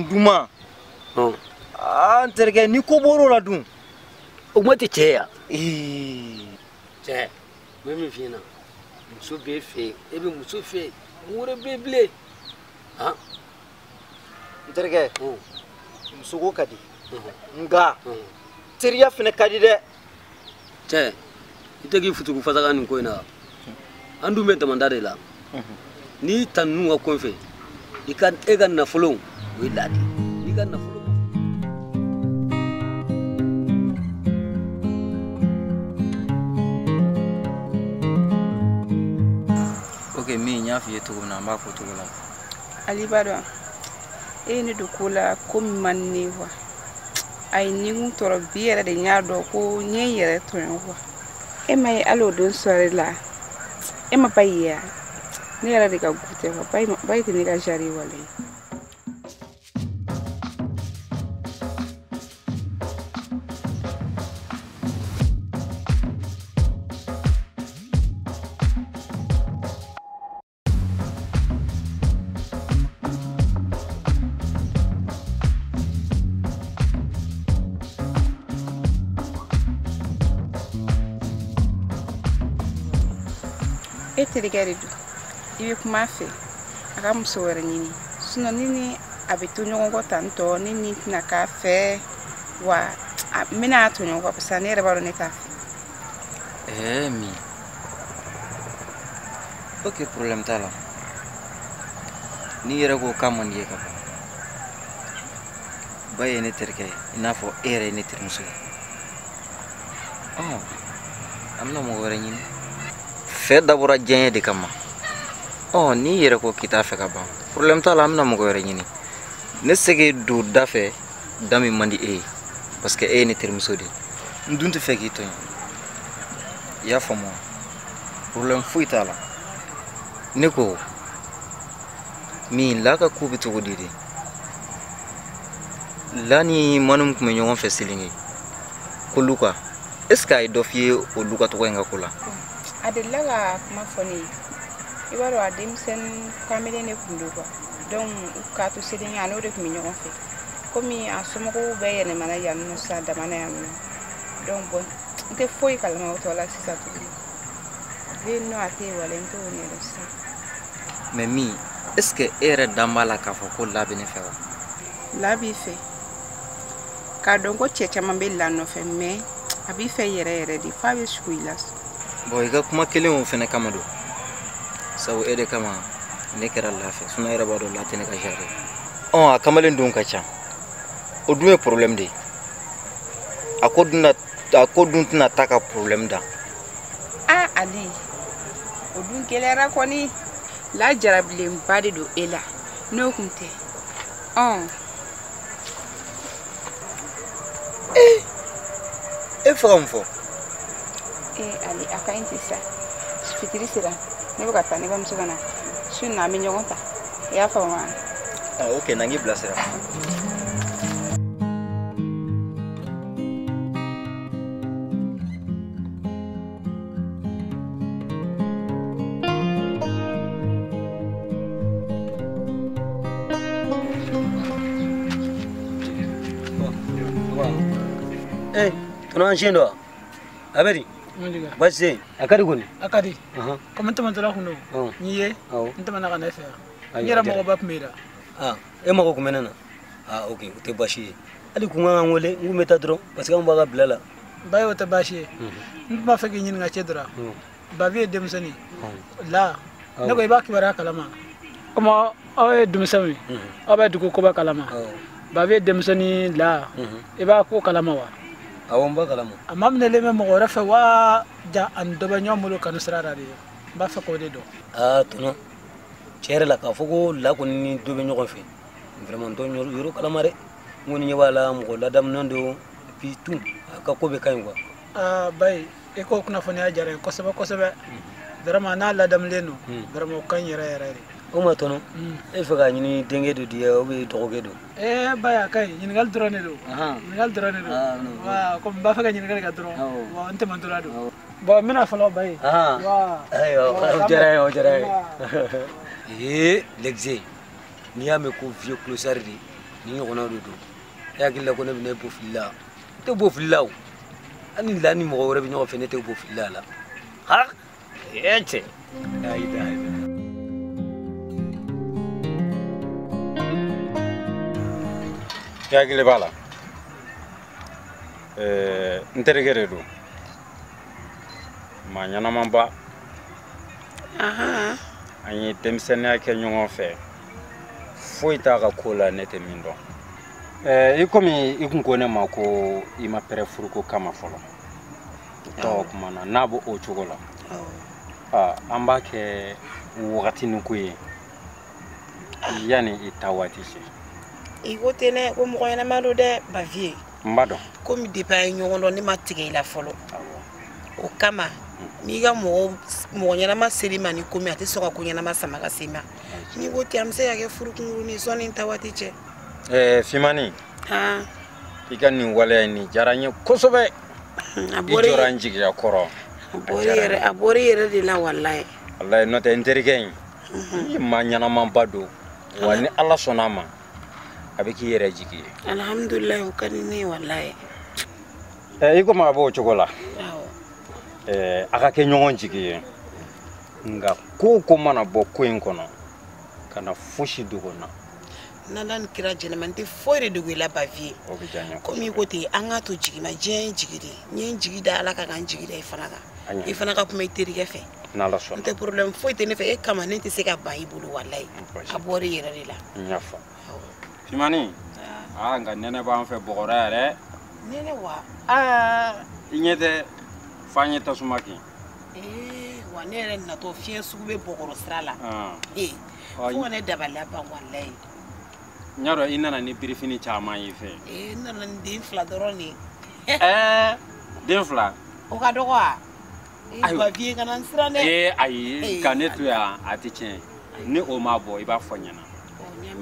Duman. Aa n terikɛ ni ko bɔr'o la dun. O kuma tɛ cɛ ya. Cɛ n bɛ min f'i ɲɛna muso b'e fɛ yen e bɛ muso fɛ yen mun wɛrɛ bɛ yen bilen. N terikɛ musoko ka di nka teriya fana ka di dɛ. Cɛ i tɛ k'i futugu fasaka nin ko in na an dun bɛ damanda de la n'i ta ninnu ka ko in fɛ i ka e ka nafolo o ye ladi n'i ka nafolo. Ok min n y'a f'i ye cogo min na an b'a fɔ cogo la. Ali b'a dɔn e ye ne don ko la ko min man di ne ye quoi a ye ni kun tɔɔrɔ bi yɛrɛ de n y'a dɔn ko n ye n yɛrɛ tɔɲɔ quoi e ma ye hali o don soirée la e ma ba ye ya ne yɛrɛ de ka gu tɛ quoi ba tɛ ne ka jari wale. E terikɛ de don i bɛ kuma a fɛ a ka muso wɛrɛ ɲini sinon ni ni a bɛ to ɲɔgɔn kɔ tan tɔ ni ni tɛna k'a fɛ wa n bɛna a tɔɲɔgɔn kɔ parce que ne yɛrɛ b'a dɔn ne t'a fɛ. Ɛɛ min ok problème t'a la n'i yɛrɛ ko k'a man di ye ka ban ba ye ne terikɛ ye i n'a fɔ e yɛrɛ ye ne terimuso ye an bɛna mɔgɔ wɛrɛ ɲini. Fɛ dabɔra diɲɛ de kama n'i yɛrɛ ko k'i t'a fɛ ka ban problème t'a la an bɛna mɔgɔ wɛrɛ ɲini ne tɛ se k'e don da fɛ da min man di e ye parce que e ye ne terimuso de ye n dun tɛ fɛ k'i tɔɲɔ i y'a faamu wa problème foyi t'a la ne ko min la ka ko bɛ cogo di de la ni manu tun bɛ ɲɔgɔn fɛ Selinge ko Luka est ce que a ye dɔ f'i ye o Luka tɔgɔ in ka ko la. A delila ka kuma fɔ ne ye i b'a dɔn a denmisɛnnin kamalen de tun don quoi donc k'a to Selinge a n'o de tun bɛ ɲɔgɔn fɛ komi a somɔgɔw bɛɛ yɛlɛmana yan nɔ sisan damana yan nɔ donc bon n tɛ foyi kalama o tɔ la sisan tuguni a bɛ yen nɔ a tɛ yen wala n t'o ɲɛdɔn sisan. Mais min est ce que e yɛrɛ dan b'a la k'a fɔ ko la bɛ ne fɛ wa. La b'i fɛ k'a dɔn ko cɛ caman bɛ la nɔfɛ mais a b'i fɛ yɛrɛ yɛrɛ de f'a bɛ sugu i la. Bon i ka kuma kelen o fɛnɛ kama don sabu e de kama ne kɛra la fɛ sinon e yɛrɛ b'a dɔn la tɛ ne ka genre a kamalen dun ka ca o dun ye problème de ye a ko dun tɛna taa ka problème da. Aa Ali o dun gɛlɛyara kɔni la jarabilenba de don e la n'o kun tɛ E fɛ ka mun fɔ. Ali a ka ɲi ten sa fitiri sera ne bɛ ka taa ne bamuso ka na su in na an bɛ ɲɔgɔn ta i y'a faamu wa. Ok na n k'i bilasira. Tɔnɔ an sen don wa a bɛ di. Baasi tɛ yen a ka di kɔni. A ka di. Komi n tɛmɛtɔla kun don. N'i ye n tɛmɛna ka na e fɛ yan. N yɛrɛ magoba tun b'e la. E mago tun bɛ ne na ok o tɛ baasi ye hali kun kan ka n wele n kun bɛ taa dɔrɔn parce que an b'a ka bila la. Ba ye o tɛ baasi ye n tun b'a fɛ k'i ɲininka cɛ dɔrɔn Babi ye denmisɛnnin la ne ko i b'a kibaruya kalama komi aw ye denmisɛnw ye aw bɛ dugu koba kalama Babi ye denmisɛnnin la i b'a ko kalama wa. Awɔ n b'a kalama. A ma minɛlen bɛ mɔgɔ wɛrɛ fɛ wa ja ani dɔ bɛ ɲɔgɔn bolo kanu sira la de n b'a fɛ k'o de dɔn. Tɔnɔ tiɲɛ yɛrɛ la k'a fɔ ko la kɔni ni dɔ bɛ ɲɔgɔn fɛ vraiment n t'o yɔrɔ kalama dɛ n kɔni ɲɛ b'a la mɔgɔ ladamunen don et puis tout a ka ko bɛɛ ka ɲi quoi. Bayi i k'o kunnafoniya diyara n ye kosɛbɛ kosɛbɛ vraiment n'a ladamulen don vraiment o ka ɲi yɛrɛ yɛrɛ de. O ma tɔnɔ e fɛ k'a ɲini denkɛ dɔ di ou bien dɔgɔkɛ don. Bayi a ka ɲi ɲininkali dɔrɔn de don ɲininkali dɔrɔn de don wa komi n b'a fɛ ka ɲininkali kɛ dɔrɔn wa n tɛmɛtɔla don bon n bɛna fɔlɔ Bayi. Ayiwa o diyara n ye o diyara n ye. Ee Lɛgise n'i y'a mɛn ko vieux clochard de Ni ɲɔgɔnnaw de don. E hakili la ko ne bɛ ne bɔ fili la. Ne tɛ bɔ fili la o. Hali ni la ni mɔgɔ wɛrɛ bɛ ɲɔgɔn fɛ ne tɛ bɔ fili la la. Ha! E cɛ. Ayi da ayi. I hakili b'a la. N terikɛ de don. Maa ɲɛnamaba. An ye denmisɛnninya kɛ ɲɔgɔn fɛ. Foyi t'a ka ko la ne tɛ min dɔn. I komi i kun ko ne ma ko i ma pɛrɛ furuko kama fɔlɔ. O tuma na n'a b'o o cogo la. An b'a kɛ wagatinin ko ye. Yanni i ta waati cɛ. I ko ten dɛ, ko mɔgɔ ɲɛnama don dɛ, Bavieux. N b'a dɔn. Komi depuis an ye ɲɔgɔn dɔn ne ma tigɛ i la fɔlɔ. O kama n'i ka mɔgɔ ɲɛnama ser'i ma ni ko min a tɛ sɔn ka ko ɲɛnama sama ka se ma. N'i ko ten an bɛ se ka kɛ furu kunkurunin ye sɔnni ta waati cɛ. Fimani. I ka nin waleya in nin diyara n ye kosɛbɛ. I jɔra n jigiya kɔrɔ. A bɔra i yɛrɛ de la walayi. Walayi n'o tɛ n terikɛ in. I ye maa ɲɛnamaba don. Wa ni Ala sɔnna a ma. A bɛ k'i yɛrɛ jigi ye. Alhamdulilayi o ka di ne ye walayi. I komi a b'o cogo la. A ka kɛ ɲɔgɔn jigi ye. Nka ko o ko mana bɔ ko in kɔnɔ ka na fosi dogo n na. N'Ala ni kira jɛnɛma n tɛ foyi de dogo i la Bavieux. O bɛ diya n ye kosɛbɛ. Komi i ko ten an k'a to jigi ma diɲɛ ye jigi de ye. N ye n jigi da Ala kan ka n jigi da i fana kan. I fana ka kuma i terikɛ fɛ. N'Ala sɔnna. N tɛ problème foyi tɛ ne fɛ e kama ne tɛ se ka ban i bolo walayi. A bɔra i yɛrɛ de la. N y'a faamu. Fimani, nka nɛnɛ b'an fɛ Bɔgɔra yɛrɛ. Nɛnɛ wa? I ɲɛ tɛ f'an ye tasuma kin. Wa ne yɛrɛ natɔ fiɲɛ sugu bɛ Bɔgɔrɔ sira la. Fo ka ne dabaliya ban walayi. N y'a dɔn i nana ni birifini caman y'i fɛ. N nana ni den fila dɔrɔn de ye. Den fila? O ka dɔgɔ wa? Bavieux kana n siran dɛ. Ayi, ka ne to yan a tɛ tiɲɛ. Ni o ma bɔ i b'a fɔ n ɲɛna.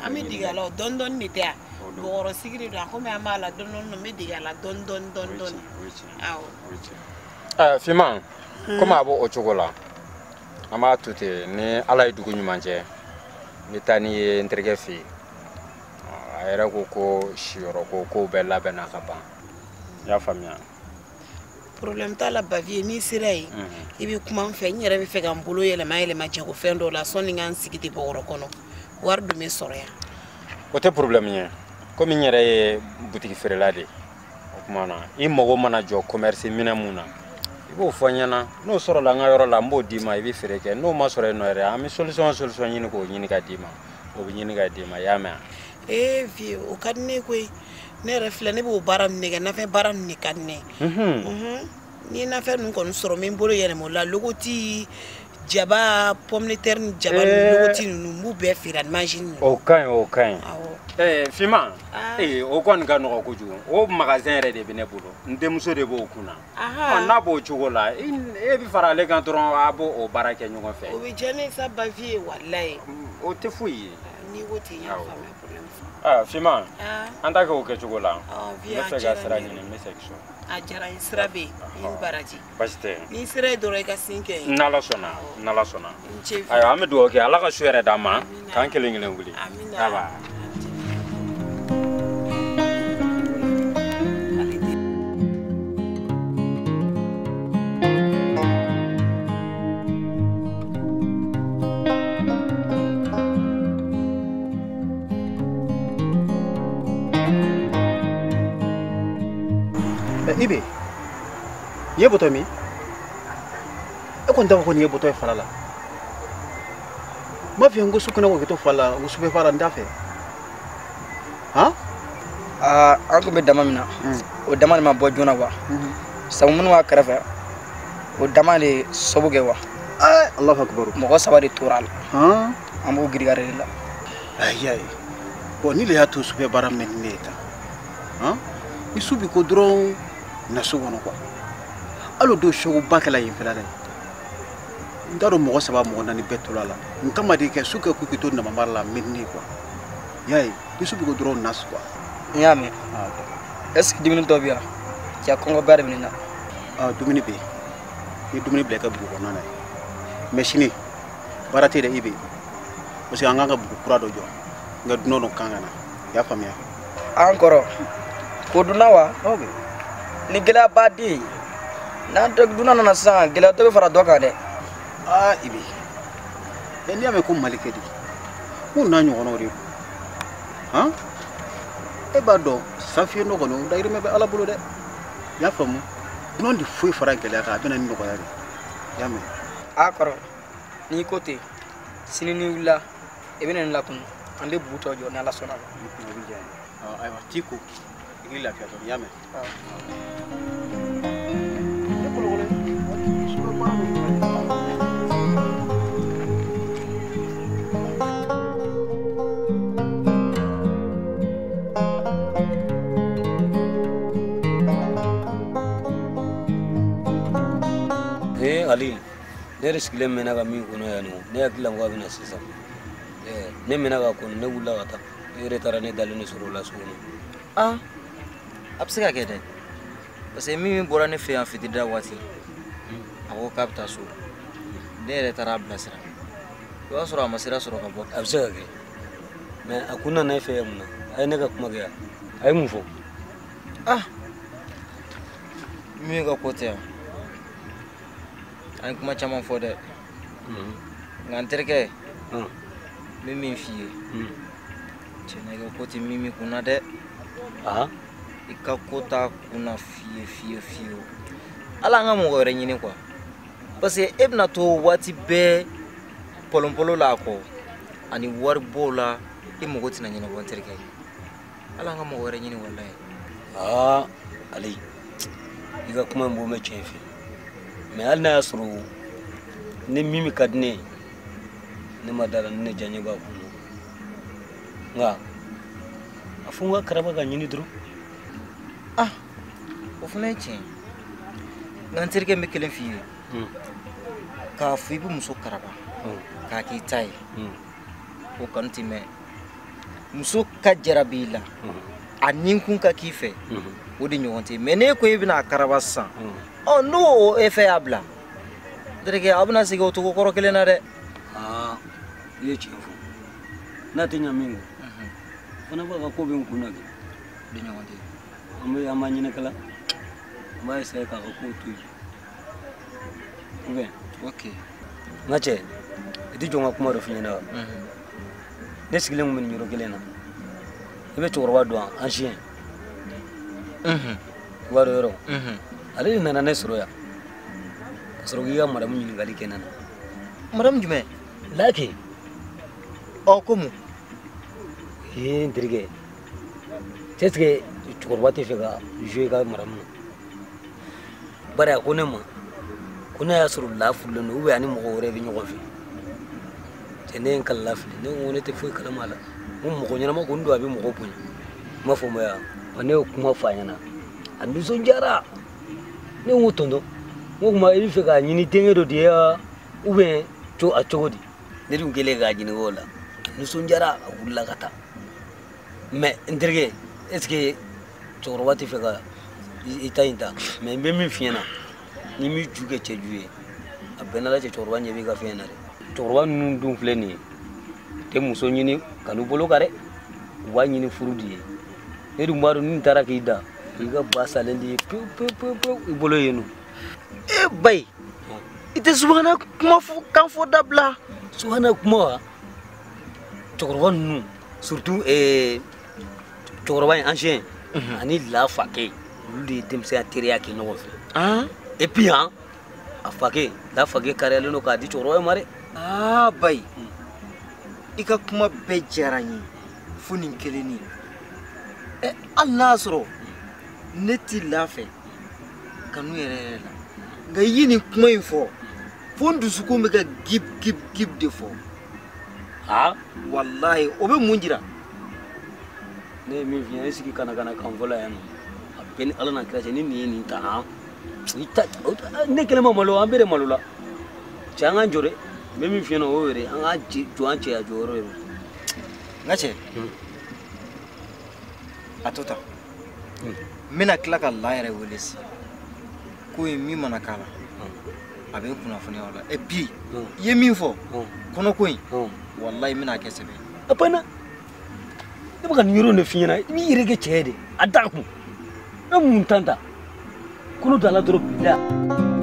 An bɛ dege a la o dɔɔni dɔɔni de tɛ yan. Bɔgɔrɔ sigi de don a komi an b'a la dɔɔni dɔɔni n bɛ dege a la dɔɔni dɔɔni dɔɔni dɔɔni. Awɔ. Finman, komi a b'o o cogo la, an b'a to ten ni Ala ye dugu ɲuman jɛ, n bɛ taa n'i ye n terikɛ fɛ yen. A yɛrɛ ko ko siyɔrɔ ko kow bɛɛ labɛnna ka ban. I y'a faamuya? Problème t'a la Bavieux, n'i sera yen, i bɛ kuma n fɛ, n yɛrɛ bɛ fɛ ka n bolo yɛlɛma yɛlɛma jagofɛn dɔw la sɔnni n ka n sigi ten Bɔgɔrɔ kɔnɔ. Wari dun bɛ sɔrɔ yan. O tɛ problème ye. Komi n yɛrɛ ye butigi feerela de ye, o tuma na i mago mana jɔ commerce minɛn mun na, i b'o fɔ n ɲɛna. N'o sɔrɔla n ka yɔrɔ la, n b'o d'i ma, i bɛ feere kɛ. N'o ma sɔrɔ yen nɔ yɛrɛ, an bɛ solution ɲini k'o ɲini ka d'i ma. O bɛ ɲini ka d'i ma, i y'a mɛn wa? Vieux, o ka di ne ye koyi. Ne yɛrɛ filɛ, ne b'o baara ninnu de kɛ, nafɛn baara ninnu de ka di ne ye. Ni ye nafɛn ninnu kɔni sɔrɔ, n bɛ n bolo yɛlɛma o la. Logoti, jaba, pomme de terre ni jaba ninnu, logoti ninnu, n b'u bɛɛ feere ani mansin ninnu. O ka ɲi, o ka ɲi. Awɔ. Finman, o kɔni ka nɔgɔn kojugu. O magasin yɛrɛ de bɛ ne bolo. N denmuso de b'o kunna. N'a b'o cogo la, e bɛ fara ale kan dɔrɔn, a b'o o baara kɛ ɲɔgɔn fɛ. O bɛ diya ne ye sa Bavieux, walayi. O tɛ foyi ye. N'i ko ten, n y'a faamuya problème. Finman, an t'a kɛ o kɛcogo la. N bɛ fɛ ka sira ɲini, n bɛ segin so. A diyara n ye, sira bɛ yen, i ni baraji. Baasi tɛ. N'i sera yen dɔrɔn i ka sin kɛ yen. N'Ala sɔnna, n'Ala sɔnna. N ce. Ayiwa, an bɛ dugawu kɛ, Ala ka su yɛrɛ d'an ma, k'an kelen kelen wuli. Amina. Aba. Ibe, nin ye bɔtɔ min? E kɔni t'a fɔ ko nin ye bɔtɔ ye fara la. N b'a f'i ye n ko su kɛnɛ ko k'i to fa la, n ko sufɛ fara n t'a fɛ. Han? An tun bɛ dama min na, o dama de ma bɔ joona wa. Sabu minnu b'a kɛrɛfɛ, o dama de sabu kɛ wa. Alahu akibaru. Mɔgɔ saba de tora a la. An b'o girigari de la. Ayi ayi. Bon ni le y'a to sufɛ baara min ne ye tan. Han? Ni su bi ko dɔrɔn na so kɔnɔ quoi. Hali o don sogoba kɛla yen fɛla dɛ. N t'a dɔn mɔgɔ saba mɔgɔ naani bɛɛ tora a la. N kama de kɛ su kɛ ko k'i to namara la n bɛ ne quoi. I y'a ye ni su bi ko dɔrɔn na quoi. N y'a mɛn. Est ce que dumuni dɔ bɛ yan? Cɛ kɔngɔba de bɛ ne na. Dumuni bɛ yen. Ni dumuni bila i ka bugu kɔnɔna na ye. Mais sini baara tɛ dɛ i bɛ. Parce que an kan ka bugu kura dɔ jɔ. N ka dunan dɔ kan ka na. I y'a faamuya? An kɔrɔ ko dunan wa ni gɛlɛyaba den n'an tɛ dunan nana sisan gɛlɛya dɔ bɛ fara dɔ kan dɛ. Aa Ibi n'i y'a mɛn ko Malikɛ de ko n'a ɲɔgɔnnaw de don han e b'a dɔn sanfiyɛ nɔ kɔni o dayirimɛ bɛ Ala bolo dɛ i y'a faamu dunan de foyi fara gɛlɛya kan a bɛ na ni nɔgɔya de i y'a mɛn. A kɔrɔ n'i ko ten sini n'i wulila i bɛ na ne lakunu an bɛ bugu tɔ jɔ ni Ala sɔnna a ma. O bɛ diya n ye ayiwa t'i ko i k'i lafiya dɔɔni i y'a mɛn. Ali ne yɛrɛ sigilen mɛnna ka min kɔnɔ yan nɔ ne hakili la ko a bɛ na sisan ne mɛnna ka kɔnɔ ne wulila ka taa e yɛrɛ taara ne dalen de sɔrɔ o la so kɔnɔ. Ah a bɛ se ka kɛ dɛ parce que min bɔra ne fɛ yan fitirida waati a ko k'a bɛ taa so ne yɛrɛ taara a bilasira o y'a sɔrɔ a ma sira sɔrɔ ka bɔ. A bɛ se ka kɛ mais a kun nana e fɛ yan mun na a ye ne ka kuma kɛ yan a ye mun fɔ. Ah min ka ko tɛ yan. An ye kuma caman fɔ dɛ nka n terikɛ n bɛ min f'i ye tiɲɛna i ka ko tɛ min kunna dɛ i ka ko t'a kunna fiye fiye fiyewu hali an ka mɔgɔ wɛrɛ ɲini quoi parce que e bɛna to waati bɛɛ pɔlɔnpɔlɔ la a kɔ ani waribɔw la i mago tɛna ɲɛnabɔ n terikɛ hali an ka mɔgɔ wɛrɛ ɲini walayi. Aa Ali i ka kuma in bɔ mɛn tiɲɛ fɛ. Mais hali n'a y'a sɔrɔ ni min ka di ne ye ne ma da la ni ne diyaɲɛ b'a kun na nka a fɔ n ka karaba ka ɲini dɔrɔn. Ah o fana ye tiɲɛ ye nka n terikɛ n bɛ kelen f'i ye k'a fɔ i bɛ muso karaba k'a k'i ta ye o kanu tɛ mɛn muso ka jarabi i la a ninkun ka k'i fɛ o de ɲɔgɔn tɛ mais n'e ko e bɛna a karaba sisan. Ɔ n'o o effet y'a bila terikɛ aw bɛna segin o cogo kɔrɔ kelen na dɛ. Aa i ye tiɲɛ fɔ n'a tɛ ɲɛ min kɔ fana b'a ka ko bɛ n kun na kɛ. O de ɲɔgɔn tɛ. An bɛ an ma ɲinikala an b'a essayer k'a ka kow to yen ou bien. Ok. N ka cɛ i tɛ jɔ n ka kuma dɔ f'i ɲɛna wa. Ne sigilen kun bɛ nin yɔrɔ kelen na i bɛ cɛkɔrɔba dɔn ancien. I b'a dɔn yɔrɔ. Ale de nana ne sɔrɔ yan ka sɔrɔ k'i ka madamu ɲininkali kɛ ne na. Madamu jumɛn? Lake. Ɔ ko mun? Ee n terikɛ cɛ est ce que cɛkɔrɔba tɛ fɛ ka jouer ka madamu na bari a ko ne ma ko ne y'a sɔrɔ la furulen don ou bien ani mɔgɔ wɛrɛ bɛ ɲɔgɔn fɛ cɛ ne ye n kala lafili ne ko ne tɛ foyi kalama a la n ko mɔgɔ ɲɛnama kɔni don a bɛ mɔgɔ bonya n m'a faamuya wa ne y'o kuma fɔ a ɲɛna a nisɔndiyara. Ne ko tonton n ko kuma i bɛ fɛ k'a ɲini denkɛ dɔ de ye wa ou bien a cogo di ne dun kɛlen k'a ɲininka o la a nisɔndiyara a wulila ka taa mais n terikɛ est ce que cɛkɔrɔba tɛ fɛ ka i ta in ta mais n bɛ min f'i ɲɛna n'i m'i ju kɛ cɛju ye a bɛɛ n'Ala cɛ cɛkɔrɔba ɲɛ b'i ka fɛn na dɛ cɛkɔrɔba ninnu dun filɛ nin ye u tɛ muso ɲini ka n'u bolo kan dɛ u b'a ɲini furu de ye ne dun b'a dɔn ni taara k'i da i ka ba salen de ye pewu pewu pewu pewu i bolo yen nɔ. E bayi i tɛ subahana kuma fɔ kan fɔ dabila. Subahana kuma wa cɛkɔrɔba ninnu surtout cɛkɔrɔba in ancien ani la fakɛ olu de ye denmisɛnya teriya kɛ ɲɔgɔn fɛ. Et puis han a fakɛ la fakɛ kariyalen don k'a di cɛkɔrɔba in ma dɛ. Aa bayi i ka kuma bɛɛ diyara n ye fo nin kelennin ɛ hali n'a y'a sɔrɔ. Ne t'i la fɛ kanu yɛrɛ yɛrɛ la nka i ye nin kuma in fɔ fo n dusukun bɛ ka gib gib gib de fɔ. Aa walayi o bɛ mun jira. Ne ye min f'i ɲɛna i sigi kana kana kan fɔlɔ yan nɔ a bɛɛ ni Ala n'a kira cɛ ni nin ye nin ta han i ta ne kelen ma malo an bɛɛ de malo la cɛ an k'an jɔ dɛ n bɛ min f'i ɲɛna o y'o yɛrɛ an k'an jɔ an cɛya jɔyɔrɔ yɛrɛ. N ka cɛ a to tan. N bɛna tila ka la yɛrɛ wele sisan ko in min mana k'a la a bɛ n kunnafoniya o la et puis i ye min fɔ kɔnɔko in walayi n bɛna kɛ sɛbɛ ye. A banna ne Ne bɛ ka nin yɔrɔ in de f'i ɲɛna, i b'i yɛrɛ kɛ cɛ ye de, a da kun. E mun tan ta? Kolo da la dɔrɔn bila.